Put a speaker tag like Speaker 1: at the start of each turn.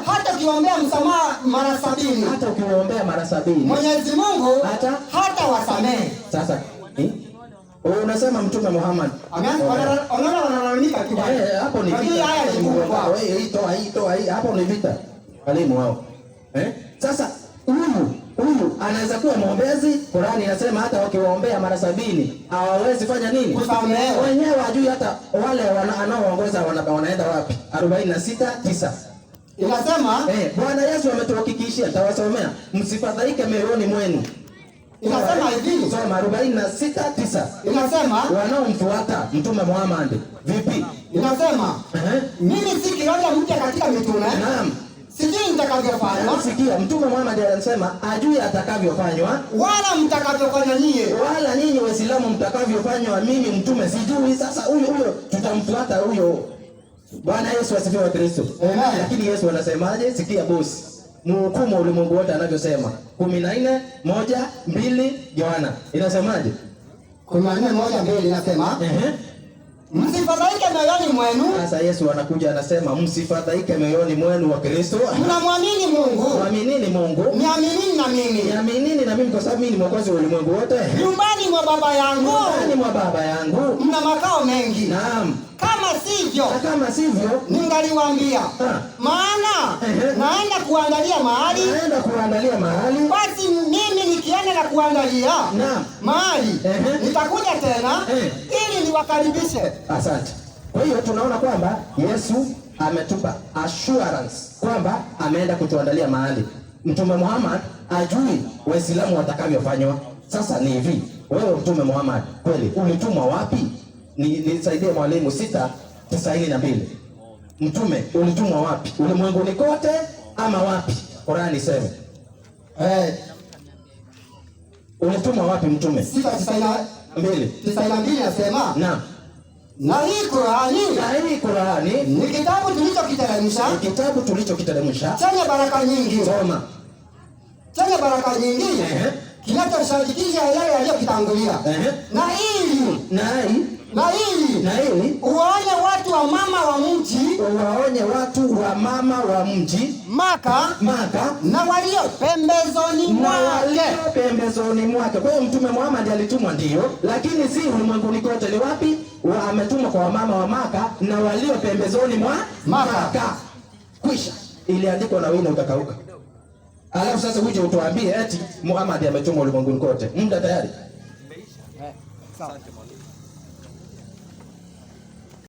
Speaker 1: Hata ukiwaombea msamaha mara 70,
Speaker 2: hata ukiwaombea mara 70,
Speaker 1: Mwenyezi Mungu
Speaker 2: hata
Speaker 1: hata wasamehe.
Speaker 2: Sasa unasema Mtume Muhammad
Speaker 1: Unaona wanalalamika tu.
Speaker 2: Hapo ni
Speaker 1: Lakini
Speaker 2: vita.
Speaker 1: haya ni ngumu kwao.
Speaker 2: Hii toa, hii toa, hii hapo ni vita. Walimu wao. Sasa huyu anaweza kuwa mwombezi. Qurani inasema hata wakiwaombea mara 70 hawawezi fanya nini?
Speaker 1: Kusamehewa.
Speaker 2: Wenyewe hawajui hata wale anaoongoza wanaenda wapi. 46:9.
Speaker 1: Inasema
Speaker 2: Bwana Yesu ametuhakikishia, nitawasomea, msifadhaike mioyoni mwenu.
Speaker 1: Inasema hivi.
Speaker 2: Soma 46:9.
Speaker 1: Inasema
Speaker 2: wanaomfuata Mtume Muhammad vipi?
Speaker 1: Inasema mimi si kiroja mpya katika mitume.
Speaker 2: Naam.
Speaker 1: Sijui nitakavyofanywa.
Speaker 2: Sikia, Mtume Muhammad anasema ajui atakavyofanywa
Speaker 1: wala mtakavyofanywa nyie,
Speaker 2: wala nyinyi Waislamu mtakavyofanywa, mimi mtume sijui. Sasa huyo tutamfuata huyo. Bwana Yesu asifiwe Kristo.
Speaker 1: Amen.
Speaker 2: Lakini Yesu anasemaje? Sikia bosi, mhukumu ulimwengu wote anavyosema. 14:1-2 Yohana. Inasemaje?
Speaker 1: 14:1-2 inasema, msifadhaike mioyoni mwenu.
Speaker 2: Sasa Yesu anakuja anasema msifadhaike mioyoni mwenu wa Kristo.
Speaker 1: Mnamwamini Mungu.
Speaker 2: Mwaminini Mungu.
Speaker 1: Niaminini na mimi.
Speaker 2: Niaminini na mimi kwa sababu mimi ni mwokozi wa ulimwengu wote.
Speaker 1: Nyumbani mwa Baba yangu.
Speaker 2: Nyumbani mwa Baba yangu.
Speaker 1: Mna makao mengi.
Speaker 2: Naam.
Speaker 1: Kama sivyo,
Speaker 2: Na kama sivyo,
Speaker 1: ningaliwaambia. Maana naenda kuandalia mahali.
Speaker 2: Naenda kuandalia mahali.
Speaker 1: Basi mimi nikienda na kuandalia mahali, nitakuja tena ili niwakaribishe.
Speaker 2: Asante. Kwa hiyo tunaona kwamba Yesu ametupa assurance kwamba ameenda kutuandalia mahali. Mtume Muhammad ajui Waislamu watakavyofanywa. Sasa ni hivi, wewe Mtume Muhammad kweli ulitumwa wapi? Nisaidie mwalimu 6:92. Mtume ulitumwa wapi? Ulimwenguni kote ama wapi? Qur'ani iseme. Ulitumwa wapi mtume?
Speaker 1: Sita tisaini na
Speaker 2: mbili.
Speaker 1: Tisaini na mbili nasema.
Speaker 2: Naam.
Speaker 1: Na hii Qur'ani,
Speaker 2: Na hii Qur'ani
Speaker 1: ni kitabu tulichokiteremsha,
Speaker 2: ni kitabu tulichokiteremsha
Speaker 1: chenye baraka nyingi.
Speaker 2: Soma.
Speaker 1: Chenye baraka nyingi. Kinachosadikisha yale yaliyokitangulia. Na ili
Speaker 2: Na hii
Speaker 1: na ili
Speaker 2: na ili
Speaker 1: uwaonye watu wa mama wa mji,
Speaker 2: uwaonye watu wa mama wa mji
Speaker 1: Maka,
Speaker 2: Maka,
Speaker 1: na walio pembezoni
Speaker 2: na
Speaker 1: mwake.
Speaker 2: walio pembezoni mwake. Kwa hiyo Mtume Muhammad alitumwa ndio, lakini si ulimwenguni kote. Ni wapi? Ametumwa kwa wamama wa Maka na walio pembezoni mwa
Speaker 1: Maka.
Speaker 2: Maka. Kwisha. Iliandikwa na wino ukakauka. Alafu sasa uje utuambie eti Muhammad ametumwa ulimwenguni kote. Muda tayari.
Speaker 1: Sawa.